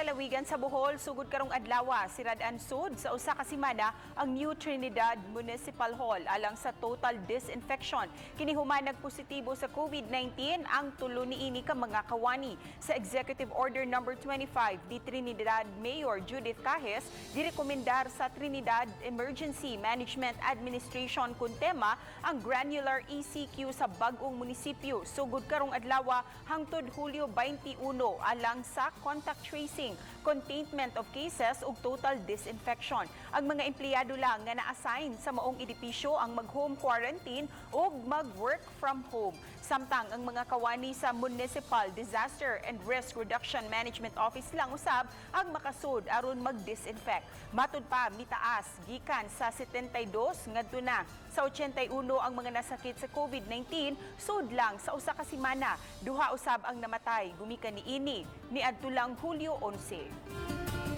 lalawigan sa Bohol, sugod karong adlaw, sirad-an sud sa 1 ka semana ang New Trinidad Municipal Hall alang sa total disinfection. Kini human nagpositibo sa COVID-19 ang tulo niini ka mga kawani. Sa Executive Order number 25 ni Trinidad Mayor Judith Cajes, girekomendar sa Trinidad Emergency Management Administration kun tema ang granular ECQ sa bag-ong munisipyo sugod karong adlaw hangtod Hulyo 21 alang sa contact tracing, containment of cases ug total disinfection. Ang mga empleyado lang nga na-assign sa maong edipisyo ang mag-home quarantine ug mag-work from home. Samtang ang mga kawani sa Municipal Disaster and Risk Reduction Management Office lang usab ang makasud aron mag-disinfect. Matud pa, mitaas gikan sa 72 ngadto na sa 81 ang mga nasakit sa COVID-19 sud lang sa 1 ka semana. Duha usab ang namatay gumikan niini niadto lang Hulyo 11.